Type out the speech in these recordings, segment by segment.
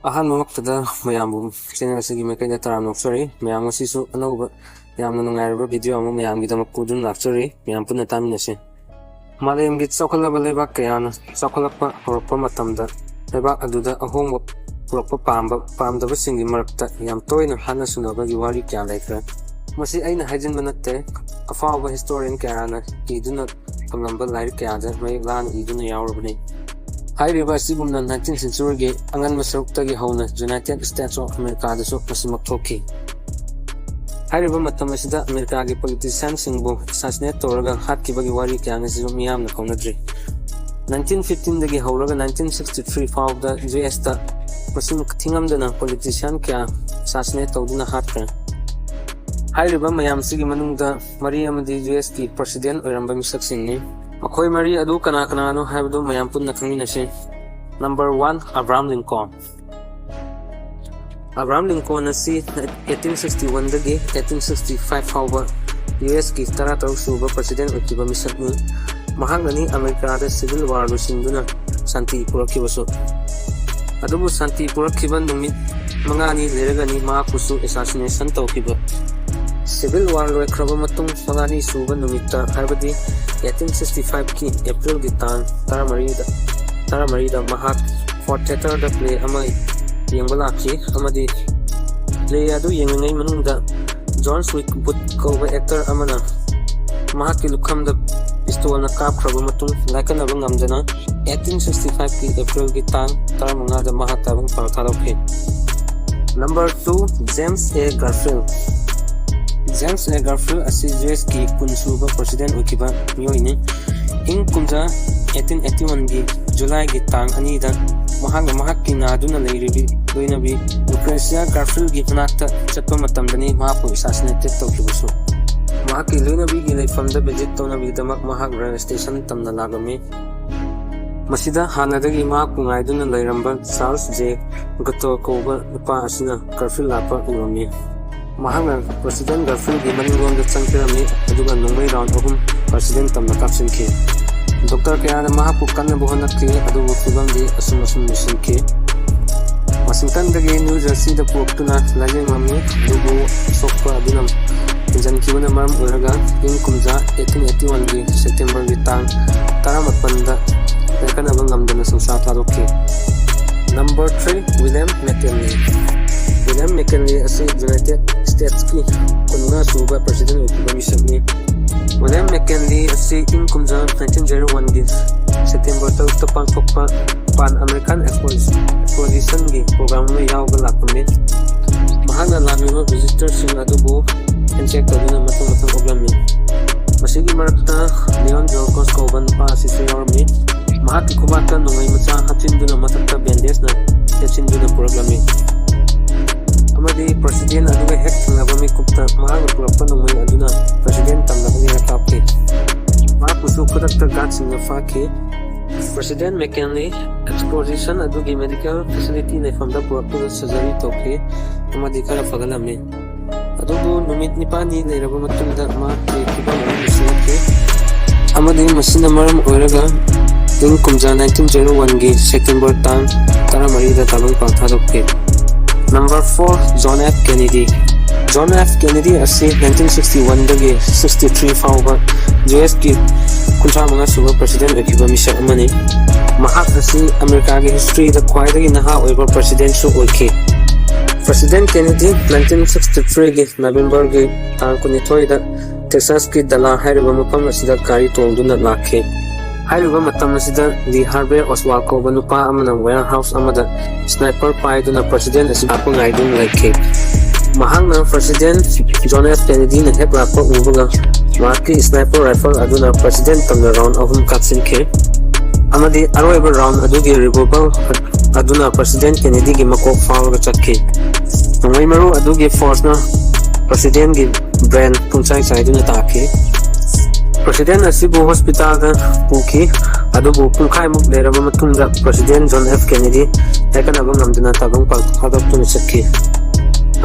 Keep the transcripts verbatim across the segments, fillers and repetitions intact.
ꯑꯍꯥꯟꯕꯃꯛꯇꯗ ꯃꯌꯥꯝꯕꯨ channel ꯑꯁꯤꯒꯤ ꯃꯥꯏꯀꯩꯗ ꯇꯔꯥꯝꯅ ꯑꯣꯛꯆꯔꯤ꯫ ꯃꯌꯥꯝ ꯉꯁꯤꯁꯨ ꯑꯅꯧꯕ ꯌꯥꯝꯅ ꯅꯨꯡꯉꯥꯏꯔꯕ video ꯑꯃ ꯃꯌꯥꯝꯒꯤꯗꯃꯛ ꯄꯨꯗꯨꯅ ꯂꯥꯛꯆꯔꯤ꯫ ꯃꯌꯥꯝ ꯄꯨꯟꯅ ꯇꯥꯃꯤꯟꯅꯁꯤ꯫ ꯃꯥꯂꯦꯝꯒꯤ ꯆꯥꯎꯈꯠꯂꯕ ꯂꯩꯕꯥꯛ ꯀꯌꯥꯅ ꯆꯥꯎꯈꯠꯂꯛꯄ ꯍꯧꯔꯛꯄ ꯃꯇꯝꯗ ꯂꯩꯕꯥꯛ ꯑꯗꯨꯗ ꯑꯍꯣꯡꯕ ꯄꯨꯔꯛꯄ ꯄꯥꯝꯕ ꯄꯥꯝꯗꯕꯁꯤꯡꯒꯤ ꯃꯔꯛꯇ ꯌꯥꯝ ꯇꯣꯏꯅ ꯍꯥꯠꯅ ꯁꯨꯅꯕꯒꯤ ꯋꯥꯔꯤ ꯀꯌꯥ ꯂꯩꯈ꯭ꯔꯦ꯫ ꯃꯁꯤ ꯑꯩꯅ ꯍꯥꯏꯖꯤꯟꯕ ꯅꯠꯇꯦ, ꯑꯐꯥꯎꯕ historian ꯀꯌꯥꯅ ꯏꯗꯨꯅ ꯊꯝꯂꯝꯕ ꯂꯥꯏꯔꯤꯛ ꯀꯌꯥꯗ ꯃꯌꯦꯛ ꯂꯥꯅ ꯏꯗꯨꯅ ꯌꯥꯎꯔꯕꯅꯤ꯫ ꯍꯥꯏꯔꯤꯕ ꯑꯁꯤꯒꯨꯝꯅ nineteenth century ꯒꯤ ꯑꯉꯟꯕ ꯁꯔꯨꯛꯇꯒꯤ ꯍꯧꯅ United States of America ꯗꯁꯨ ꯃꯁꯤꯃꯛ ꯊꯣꯛꯈꯤ꯫ ꯍꯥꯏꯔꯤꯕ ꯃꯇꯝ ꯑꯁꯤꯗ ꯑꯃꯦꯔꯤꯀꯥꯒꯤ politician ꯁꯤꯡꯕꯨ assassinate ꯇꯧꯔꯒ ꯍꯥꯠꯈꯤꯕꯒꯤ ꯋꯥꯔꯤ ꯀꯌꯥ ꯑꯁꯤꯁꯨ ꯃꯤꯌꯥꯝꯅ ꯀꯧꯅꯗ꯭ꯔꯤ꯫ Nineteen fifteen ꯗꯒꯤ ꯍꯧꯔꯒ nineteen sixty three ꯐꯥꯎꯕꯗ U S ꯇ ꯃꯁꯤꯡ ꯊꯤꯉꯝꯗꯅ politician ꯀꯌꯥ assassinate ꯇꯧꯗꯨꯅ ꯍꯥꯠꯈ꯭ꯔꯦ꯫ ꯍꯥꯏꯔꯤꯕ ꯃꯌꯥꯝꯁꯤꯒꯤ ꯃꯅꯨꯡꯗ ꯃꯔꯤ ꯑꯃꯗꯤ U S ꯀꯤ president ꯑꯣꯏꯔꯝꯕ ꯃꯤꯁꯛꯁꯤꯡꯅꯤ꯫ ꯃꯈꯣꯏ ꯃꯔꯤ ꯑꯗꯨ ꯀꯅꯥ ꯀꯅꯥꯅꯣ ꯍꯥꯏꯕꯗꯨ ꯃꯌꯥꯝ ꯄꯨꯟꯅ ꯈꯪꯃꯤꯟꯅꯁꯤ꯫ Number one, Abraham Lincoln꯫ Abraham Lincoln ꯑꯁꯤ eighteen sixty one ꯗꯒꯤ eighteen sixty five ꯐꯥꯎꯕ U S ꯀꯤ ꯇꯔꯥꯇꯔꯨꯛ ꯁꯨꯕ president ꯑꯣꯏꯈꯤꯕ ꯃꯤꯁꯛꯅꯤ꯫ ꯃꯍꯥꯛꯅꯅꯤ ꯑꯃꯦꯔꯤꯀꯥꯗ civil war ꯂꯣꯏꯁꯤꯟꯗꯨꯅ ꯁꯥꯟꯇꯤ ꯄꯨꯔꯛꯈꯤꯕꯁꯨ꯫ ꯑꯗꯨꯕꯨ ꯁꯥꯟꯇꯤ ꯄꯨꯔꯛꯈꯤꯕ ꯅꯨꯃꯤꯠ ꯃꯉꯥꯅꯤ ꯂꯩꯔꯒꯅꯤ ꯃꯍꯥꯛꯄꯨꯁꯨ assassination ꯇꯧꯈꯤꯕ꯫ Civil war ꯂꯣꯏꯈ꯭ꯔꯕ ꯃꯇꯨꯡ ꯃꯉꯥꯅꯤ ꯁꯨꯕ ꯅꯨꯃꯤꯠꯇ, ꯍꯥꯏꯕꯗꯤ eighteen sixty five ꯀꯤ April ꯒꯤ ꯇꯥꯡ ꯇꯔꯥꯃꯔꯤꯗ, ꯇꯔꯥꯃꯔꯤꯗ ꯃꯍꯥꯛ Ford Theatre ꯗ play ꯑꯃ ꯌꯦꯡꯕ ꯂꯥꯛꯈꯤ ꯑꯃꯗꯤ play ꯑꯗꯨ ꯌꯦꯡꯂꯤꯉꯩ ꯃꯅꯨꯡꯗ John Widgewood ꯀꯧꯕ actor ꯑꯃꯅ ꯃꯍꯥꯛꯀꯤ ꯂꯨꯈꯝꯗ pistol ꯅ ꯀꯥꯞꯈ꯭ꯔꯕ ꯃꯇꯨꯡ ꯂꯥꯏꯀꯠꯅꯕ ꯉꯝꯗꯅ eighteen sixty five ꯀꯤ April ꯒꯤ ꯇꯥꯡ ꯇꯔꯥꯃꯉꯥꯗ ꯃꯍꯥꯛ ꯇꯥꯏꯕꯪ ꯄꯥꯟ ꯊꯥꯗꯣꯛꯈꯤ꯫ Number two, James A Garfield꯫ James A Garfield ꯑꯁꯤ U S ꯀꯤ ꯀꯨꯟ ꯁꯨꯕ president ꯑꯣꯏꯈꯤꯕ ꯃꯤꯑꯣꯏꯅꯤ꯫ ꯏꯪ ꯀꯨꯝꯖꯥ eighteen eighty one ꯒꯤ July ꯒꯤ ꯇꯥꯡ ꯑꯅꯤꯗ ꯃꯍꯥꯛꯅ ꯃꯍꯥꯛꯀꯤ ꯅꯥꯗꯨꯅ ꯂꯩꯔꯤꯕꯤ ꯂꯣꯏꯅꯕꯤ Lucretia Garfield ꯒꯤ ꯃꯅꯥꯛꯇ ꯆꯠꯄ ꯃꯇꯝꯗꯅꯤ ꯃꯍꯥꯛꯄꯨ assassinate ꯇꯧꯈꯤꯕꯁꯨ꯫ ꯃꯍꯥꯛꯀꯤ ꯂꯣꯏꯅꯕꯤꯒꯤ ꯂꯩꯐꯝꯗ visit ꯇꯧꯅꯕꯒꯤꯗꯃꯛ ꯃꯍꯥꯛ railway station ꯇꯝꯅ ꯂꯥꯛꯂꯝꯃꯤ꯫ ꯃꯁꯤꯗ ꯍꯥꯟꯅꯗꯒꯤ ꯃꯍꯥꯛꯄꯨ ꯉꯥꯏꯗꯨꯅ ꯂꯩꯔꯝꯕ Charles J Guiteau ꯀꯧꯕ ꯅꯨꯄꯥ ꯑꯁꯤꯅ Garfield ꯂꯥꯛꯄ ꯎꯔꯝꯃꯤ꯫ ꯃꯍꯥꯛꯅ President Garfield ꯒꯤ ꯃꯅꯤꯡꯂꯣꯝꯗ ꯆꯪꯁꯤꯜꯂꯝꯃꯤ, ꯑꯗꯨꯒ ꯅꯣꯡꯃꯩ round ꯑꯍꯨꯝ President ꯇꯝꯅ ꯀꯥꯞꯁꯤꯟꯈꯤ꯫ Doctor ꯀꯌꯥꯅ ꯃꯍꯥꯛꯄꯨ ꯀꯟꯅꯕ ꯍꯣꯠꯅꯈꯤ, ꯑꯗꯨꯕꯨ ꯐꯤꯕꯝꯗꯤ ꯑꯁꯨꯝ ꯑꯁꯨꯝ ꯂꯨꯁꯤꯟꯈꯤ꯫ ꯃꯁꯤ ꯋꯥꯁꯤꯡꯇꯟꯗꯒꯤ ꯅ꯭ꯌꯨ ꯖꯔꯁꯤꯗ ꯄꯨꯔꯛꯇꯨꯅ ꯂꯥꯏꯌꯦꯡꯂꯝꯃꯤ, ꯑꯗꯨꯕꯨ ꯑꯁꯣꯛꯄ ꯑꯗꯨꯅ ꯍꯦꯟꯖꯟꯈꯤꯕꯅ ꯃꯔꯝ ꯑꯣꯏꯔꯒ ꯏꯪ ꯀꯨꯝꯖꯥ eighteen eighty one ꯒꯤ ꯁꯦꯞꯇꯦꯝꯕꯔꯒꯤ ꯇꯥꯡ ꯇꯔꯥꯃꯥꯄꯟꯗ ꯂꯥꯏꯀꯠꯅꯕ ꯉꯝꯗꯅ ꯁꯪꯁꯥꯔ ꯊꯥꯗꯣꯛꯈꯤ꯫ Number three, William McKinley꯫ William McKinley ꯑꯁꯤ United States ꯀꯤ ꯀꯨꯟꯃꯉꯥ ꯁꯨꯕ president ꯑꯣꯏꯈꯤꯕ ꯃꯤꯁꯛꯅꯤ꯫ William McKinley ꯑꯁꯤ ꯏꯪ ꯀꯨꯝꯖꯥ nineteen zero one ꯒꯤ ꯁꯦꯞꯇꯦꯝꯕꯔ ꯇꯔꯨꯛꯇ ꯄꯥꯡꯊꯣꯛꯄ Pan American Exposition ꯒꯤ program ꯑꯃ ꯌꯥꯎꯕ ꯂꯥꯛꯄꯅꯤ꯫ ꯃꯍꯥꯛꯅ ꯂꯥꯛꯂꯤꯕ visitor ꯁꯤꯡ ꯑꯗꯨꯕꯨ handshake ꯇꯧꯗꯨꯅ ꯃꯊꯪ ꯃꯊꯪ ꯑꯣꯛꯂꯝꯃꯤ꯫ ꯃꯁꯤꯒꯤ ꯃꯔꯛꯇ Leon Georges ꯀꯧꯕ ꯅꯨꯄꯥ ꯑꯁꯤꯁꯨ ꯌꯥꯎꯔꯝꯃꯤ꯫ ꯃꯍꯥꯛꯀꯤ ꯈꯨꯕꯥꯛꯇ ꯅꯣꯡꯃꯩ ꯃꯆꯥ ꯍꯥꯞꯆꯤꯟꯗꯨꯅ ꯃꯊꯛꯇ bandage ꯅ ꯌꯦꯠꯁꯤꯟꯗꯨꯅ ꯄꯨꯔꯛꯂꯝꯃꯤ꯫ ꯑꯃꯗꯤ president ꯑꯗꯨꯒ ꯍꯦꯛ ꯊꯪꯅꯕ ꯃꯤꯀꯨꯞꯇ ꯃꯍꯥꯛꯅ ꯄꯨꯔꯛꯄ ꯅꯣꯡꯃꯩ ꯑꯗꯨꯅ president ꯇꯝꯅ ꯑꯅꯤꯔꯛ ꯀꯥꯞꯈꯤ꯫ ꯃꯍꯥꯛꯄꯨꯁꯨ ꯈꯨꯗꯛꯇ guard ꯁꯤꯡꯅ ꯐꯥꯈꯤ꯫ President McKinley exposition ꯑꯗꯨꯒꯤ medical facility ꯂꯩꯐꯝꯗ ꯄꯨꯔꯛꯇꯨꯅ surgery ꯇꯧꯈꯤ ꯑꯃꯗꯤ ꯈꯔ ꯐꯒꯠꯂꯝꯃꯤ꯫ ꯑꯗꯨꯕꯨ ꯅꯨꯃꯤꯠ ꯅꯤꯄꯥꯜꯅꯤ ꯂꯩꯔꯕ ꯃꯇꯨꯡꯗ ꯃꯍꯥꯛꯀꯤ ꯐꯤꯕꯝ ꯑꯗꯨ ꯂꯨꯁꯤꯜꯂꯛꯈꯤ꯫ ꯑꯃꯗꯤ ꯃꯁꯤꯅ ꯃꯔꯝ ꯑꯣꯏꯔꯒ ꯏꯪ ꯀꯨꯝꯖꯥ nineteen zero one ꯒꯤ ꯁꯦꯞꯇꯦꯝꯕꯔ ꯇꯥꯡ ꯇꯔꯥꯃꯔꯤꯗ ꯇꯥꯕꯪꯄꯥꯟ ꯊꯥꯗꯣꯛꯈꯤ꯫ Number four, John F Kennedy꯫ John F Kennedy ꯑꯁꯤ nineteen sixty one ꯗꯒꯤ sixty three ꯐꯥꯎꯕ ꯌꯨ ꯑꯦꯁ ꯀꯤ ꯀꯨꯟꯊ꯭ꯔꯥ ꯃꯉꯥ ꯁꯨꯕ president ꯑꯣꯏꯈꯤꯕ ꯃꯤꯁꯛ ꯑꯃꯅꯤ꯫ ꯃꯍꯥꯛ ꯑꯁꯤ ꯑꯃꯦꯔꯤꯀꯥꯒꯤ history ꯗ ꯈ꯭ꯋꯥꯏꯗꯒꯤ ꯅꯍꯥ ꯑꯣꯏꯕ president ꯁꯨ ꯑꯣꯏꯈꯤ꯫ President Kennedy nineteen sixty three ꯒꯤ November ꯒꯤ ꯇꯥꯡ ꯀꯨꯟꯅꯤꯊꯣꯏꯗ Texas ꯀꯤ Dallas ꯍꯥꯏꯔꯤꯕ ꯃꯐꯝ ꯑꯁꯤꯗ ꯒꯥꯔꯤ ꯇꯣꯡꯗꯨꯅ ꯂꯥꯛꯈꯤ꯫ ꯍꯥꯏꯔꯤꯕ ꯃꯇꯝ ꯑꯁꯤꯗ Lee Harvey Oswald ꯀꯧꯕ ꯅꯨꯄꯥ ꯑꯃꯅ warehouse ꯑꯃꯗ sniper ꯄꯥꯏꯗꯨꯅ president ꯑꯁꯤ ꯂꯥꯛꯄ ꯉꯥꯏꯗꯨꯅ ꯂꯩꯈꯤ꯫ ꯃꯍꯥꯛꯅ president John F Kennedy ꯅ ꯍꯦꯛ ꯂꯥꯛꯄ ꯎꯕꯒ ꯃꯍꯥꯛꯀꯤ sniper rifle ꯑꯗꯨꯅ president ꯇꯝꯅ round ꯑꯍꯨꯝ ꯀꯥꯞꯁꯤꯟꯈꯤ꯫ ꯑꯃꯗꯤ ꯑꯔꯣꯏꯕ round ꯑꯗꯨꯒꯤ revolver ꯑꯗꯨꯅ president Kennedy ꯒꯤ ꯃꯀꯣꯛ ꯐꯥꯎꯔꯒ ꯆꯠꯈꯤ꯫ ꯅꯣꯡꯃꯩ ꯃꯔꯨ ꯑꯗꯨꯒꯤ force ꯅ president ꯒꯤ brain ꯄꯨꯡꯆꯥꯏ ꯆꯥꯏꯗꯨꯅ ꯇꯥꯈꯤ꯫ President ꯑꯁꯤꯕꯨ hospital ꯗ ꯄꯨꯈꯤ, ꯑꯗꯨꯕꯨ ꯄꯨꯡꯈꯥꯏꯃꯨꯛ ꯂꯩꯔꯕ ꯃꯇꯨꯡꯗ president John F Kennedy ꯂꯥꯏꯀꯠꯅꯕ ꯉꯝꯗꯅ ꯇꯥꯕꯪꯄꯥꯟ ꯊꯥꯗꯣꯛꯇꯨꯅ ꯆꯠꯈꯤ꯫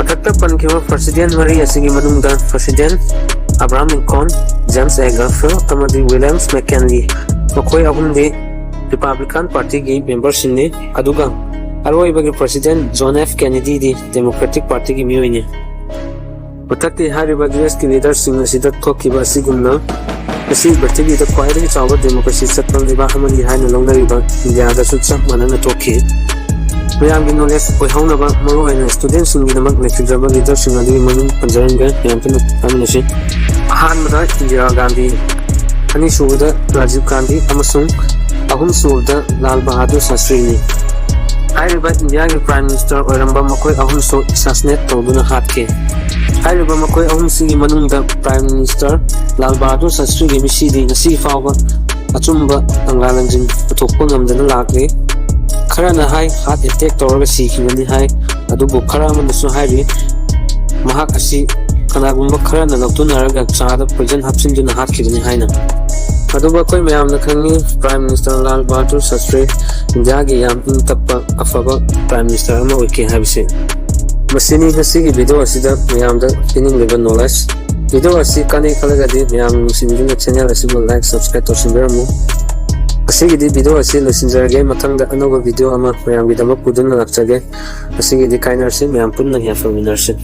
ꯃꯊꯛꯇ ꯄꯟꯈꯤꯕ president ꯃꯔꯤ ꯑꯁꯤꯒꯤ ꯃꯅꯨꯡꯗ president Abraham Lincoln, James A Garfield ꯑꯃꯗꯤ Williams McKinley, ꯃꯈꯣꯏ ꯑꯍꯨꯝꯗꯤ Republican Party ꯒꯤ member ꯁꯤꯡꯅꯤ, ꯑꯗꯨꯒ ꯑꯔꯣꯏꯕꯒꯤ ꯄ꯭ꯔꯦꯁꯤꯗꯦꯟꯠ ꯖꯣꯟ ꯑꯦꯐ ꯀꯦꯅꯦꯗꯤꯗꯤ ꯗꯦꯃꯣꯀ꯭ꯔꯦꯇꯤꯛ ꯄꯥꯔꯇꯤꯒꯤ ꯃꯤꯑꯣꯏꯅꯤ꯫ ꯃꯊꯛꯀꯤ ꯍꯥꯏꯔꯤꯕ ꯌꯨ ꯑꯦꯁꯀꯤ ꯂꯤꯗꯔꯁꯤꯡ ꯑꯁꯤꯗ ꯊꯣꯛꯈꯤꯕ ꯑꯁꯤꯒꯨꯝꯅ ꯉꯁꯤ ꯄ꯭ꯔꯤꯊꯤꯕꯤꯗ ꯈ꯭ꯋꯥꯏꯗꯒꯤ ꯆꯥꯎꯕ ꯗꯦꯃꯣꯀ꯭ꯔꯦꯁꯤ ꯆꯠꯄ ꯂꯩꯕꯥꯛ ꯑꯃꯅꯤ ꯍꯥꯏꯅ ꯂꯧꯅꯔꯤꯕ ꯏꯟꯗꯤꯌꯥꯗꯁꯨ ꯆꯞ ꯃꯥꯟꯅꯅ ꯊꯣꯛꯈꯤ꯫ ꯃꯌꯥꯝꯒꯤ ꯅꯣꯂꯦꯖ ꯑꯣꯏꯍꯧꯅꯕ, ꯃꯔꯨꯑꯣꯏꯅ ꯁ꯭ꯇꯨꯗꯦꯟꯠꯁꯤꯡꯒꯤꯗꯃꯛ ꯂꯩꯈꯤꯗ꯭ꯔꯕ ꯂꯤꯗꯔꯁꯤꯡ ꯑꯗꯨꯒꯤ ꯃꯃꯤꯡ ꯄꯟꯖꯔꯝꯒꯦ, ꯃꯌꯥꯝ ꯄꯨꯟꯅ ꯇꯥꯃꯤꯟꯅꯁꯤ꯫ ꯑꯍꯥꯟꯕꯗ ꯏꯟꯗꯤꯔꯥ ꯒꯥꯟꯙꯤ, ꯑꯅꯤꯁꯨꯕꯗ ꯔꯥꯖꯤꯕ ꯒꯥꯟꯙꯤ ꯑꯃꯁꯨꯡ ꯑꯍꯨꯝꯁꯨꯕꯗ ꯂꯥꯜ ꯕꯍꯥꯗꯨꯔ ꯁꯥꯁꯇ꯭ꯔꯤꯅꯤ꯫ ꯍꯥꯏꯔꯤꯕ ꯏꯟꯗꯤꯌꯥꯒꯤ ꯄ꯭ꯔꯥꯏꯝ ꯃꯤꯅꯤꯁꯇꯔ ꯑꯣꯏꯔꯝꯕ ꯃꯈꯣꯏ ꯑꯍꯨꯝꯁꯨ ꯑꯦꯁꯥꯁꯤꯅꯦꯠ ꯇꯧꯗꯨꯅ ꯍꯥꯠꯈꯤ꯫ ꯍꯥꯏꯔꯤꯕ ꯃꯈꯣꯏ ꯑꯍꯨꯝꯁꯤꯒꯤ ꯃꯅꯨꯡꯗ ꯄ꯭ꯔꯥꯏꯝ ꯃꯤꯅꯤꯁꯇꯔ ꯂꯥꯜ ꯕꯍꯥꯗꯨꯔ ꯁꯥꯁꯇ꯭ꯔꯤꯒꯤ ꯃꯤꯁꯤꯗꯤ ꯉꯁꯤ ꯐꯥꯎꯕ ꯑꯆꯨꯝꯕ ꯂꯥꯟꯖꯤꯡ ꯄꯨꯊꯣꯛꯄ ꯉꯝꯗꯅ ꯂꯥꯛꯂꯤ꯫ ꯈꯔꯅ ꯍꯥꯏ ꯍꯥꯔꯠ ꯑꯦꯇꯦꯛ ꯇꯧꯔꯒ ꯁꯤꯈꯤꯕꯅꯤ ꯍꯥꯏ, ꯑꯗꯨꯕꯨ ꯈꯔ ꯑꯃꯅꯁꯨ ꯍꯥꯏꯔꯤ ꯃꯍꯥꯛ ꯑꯁꯤ ꯀꯅꯥꯒꯨꯝꯕ ꯈꯔꯅ ꯂꯧꯇꯨꯅꯔꯒ ꯆꯥꯗ ꯄꯣꯏꯖꯟ ꯍꯥꯞꯆꯤꯟꯗꯨꯅ ꯍꯥꯠꯈꯤꯕꯅꯤ ꯍꯥꯏꯅ꯫ ꯑꯗꯨꯕꯨ ꯑꯩꯈꯣꯏ ꯃꯌꯥꯝꯅ ꯈꯪꯏ, ꯄ꯭ꯔꯥꯏꯝ ꯃꯤꯅꯤꯁꯇꯔ ꯂꯥꯜ ꯕꯍꯥꯗꯨꯔ ꯁꯥꯁꯇ꯭ꯔꯤ ꯏꯟꯗꯤꯌꯥꯒꯤ ꯌꯥꯝ ꯏꯪ ꯇꯞꯄ ꯑꯐꯕ ꯄ꯭ꯔꯥꯏꯝ ꯃꯤꯅꯤꯁꯇꯔ ꯑꯃ ꯑꯣꯏꯈꯤ ꯍꯥꯏꯕꯁꯤ꯫ ꯃꯁꯤꯅꯤ ꯉꯁꯤꯒꯤ ꯚꯤꯗꯤꯑꯣ ꯑꯁꯤꯗ ꯃꯌꯥꯝꯗ ꯄꯤꯅꯤꯡꯂꯤꯕ ꯅꯣꯂꯦꯖ꯫ ꯚꯤꯗꯤꯑꯣ ꯑꯁꯤ ꯀꯥꯟꯅꯩ ꯈꯜꯂꯒꯗꯤ ꯃꯌꯥꯝ ꯅꯨꯡꯁꯤꯕꯤꯗꯨꯅ ꯆꯦꯅꯦꯜ ꯑꯁꯤꯕꯨ ꯂꯥꯏꯛ, ꯁꯕꯁꯀ꯭ꯔꯥꯏꯕ ꯇꯧꯁꯤꯟꯕꯤꯔꯝꯃꯨ꯫ ꯉꯁꯤꯒꯤꯗꯤ ꯚꯤꯗꯤꯑꯣ ꯑꯁꯤ ꯂꯣꯏꯁꯤꯟꯖꯔꯒꯦ꯫ ꯃꯊꯪꯗ ꯑꯅꯧꯕ ꯚꯤꯗꯤꯑꯣ ꯑꯃ ꯃꯌꯥꯝꯒꯤꯗꯃꯛ ꯄꯨꯗꯨꯅ ꯂꯥꯛꯆꯒꯦ꯫ ꯉꯁꯤꯒꯤꯗꯤ ꯀꯥꯏꯅꯔꯁꯤ, ꯃꯌꯥꯝ ꯄꯨꯟꯅ ꯌꯥꯏꯐꯃꯤꯟꯅꯔꯁꯤ꯫